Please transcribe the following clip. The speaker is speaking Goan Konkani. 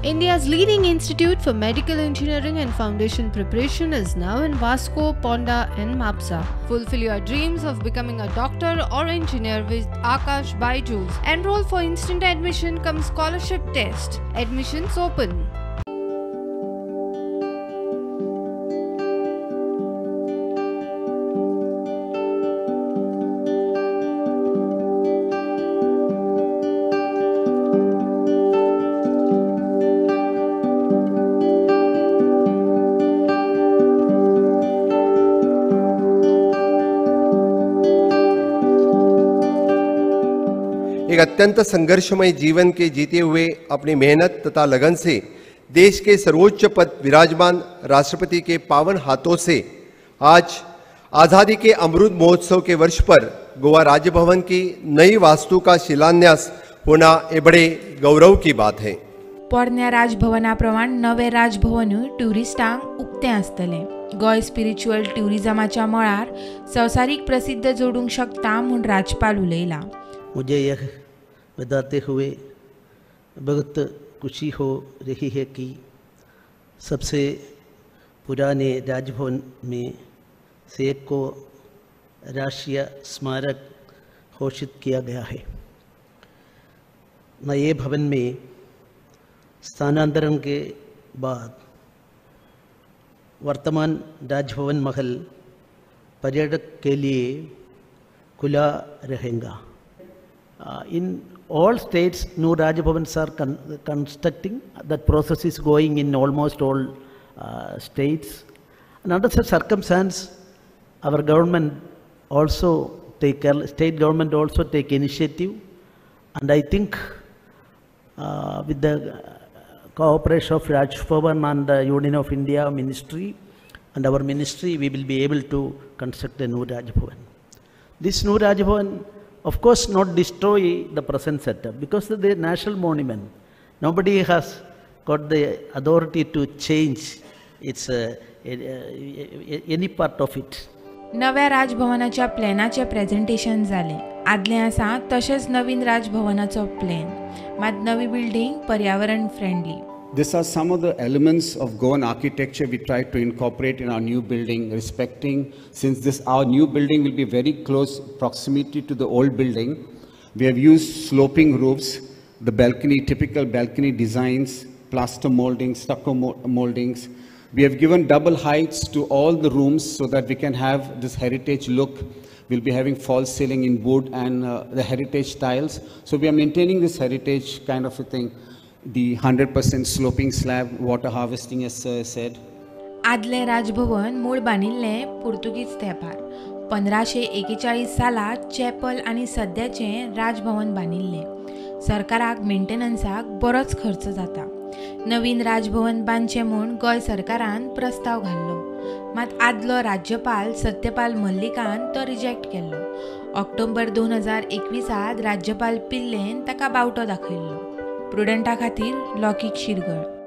India's leading institute for medical engineering and foundation preparation is now in Vasco, Ponda and Mapsa. Fulfill your dreams of becoming a doctor or engineer with Aakash Byju's. Enroll for instant admission cum scholarship test. Admissions open. एक अत्यंत संघर्षमय जीवन के जीते हुए अपनी मेहनत तथा लगन से देश के सर्वोच्च पद विराजमान राष्ट्रपति के पावन हाथों से आज आज़ादी के अमृत महोत्सव के वर्ष पर गोवा राज्य भवन की नई वास्तु का शिलान्यास होना ये बड़े गौरव की बात है। पोरण्या राजभवना प्रमाण नवे राजभवनूय ट्युरिस्टांक उक्तें आसतलें। गोंय स्पिरिच्युअल ट्युरिजमाच्या मळार संवसारीक प्रसिद्ध जोडूंक शकता म्हूण राज्यपाल उलयला। मुझे यह बताते हुए बहुत खुशी हो रही है कि सबसे पुराने राजभवन में से एक को राष्ट्रीय स्मारक घोषित किया गया है। नए भवन में स्थानांतरण के बाद वर्तमान राजभवन महल पर्यटक के लिए खुला रहेगा। In all states, new Raj Bhavans are constructing. That process is going in almost all states. And under such circumstance, our government also take, state government also take initiative. And I think with the cooperation of Raj Bhavan and the Union of India Ministry and our ministry, we will be able to construct a new Raj Bhavan. This new Raj Bhavan, of course, not destroy the present setup because of the national monument. Nobody has got the authority to change its any part of it. नव्या राजभवनाच्या प्लॅनाचें प्रेझेंटेशन जालें। आदलें आसा तशेंच नवीन राजभवनाचो प्लॅन, मात नवी बिल्डिंग पर्यावरण friendly. These are some of the elements of Goan architecture we tried to incorporate in our new building, respecting, since this our new building will be very close proximity to the old building. We have used sloping roofs, the balcony, typical balcony designs, plaster moldings, stucco moldings. We have given double heights to all the rooms so that we can have this heritage look. We'll be having false ceiling in wood and the heritage tiles. So we are maintaining this heritage kind of a thing. The 100% sloping slab, water harvesting, as sir said. आदलें राजभवन मूळ बांदिल्लें पुर्तुगीज तेंपार 1541 सालात चॅपल आनी सद्याचें राजभवन बांदिल्लें। सरकाराक मेंटेनन्साक बरोच खर्च जाता। नवीन राजभवन बांदचें म्हूण गोंय सरकारान प्रस्ताव घाल्लो, मात आदलो राज्यपाल सत्यपाल मल्लिकान तो रिजेक्ट केल्लो। ऑक्टोबर 2021 राज्यपाल पिल्लेन ताका बावटो दाखयल्लो। प्रुडंटा खातीर लौकिक शिरगळ।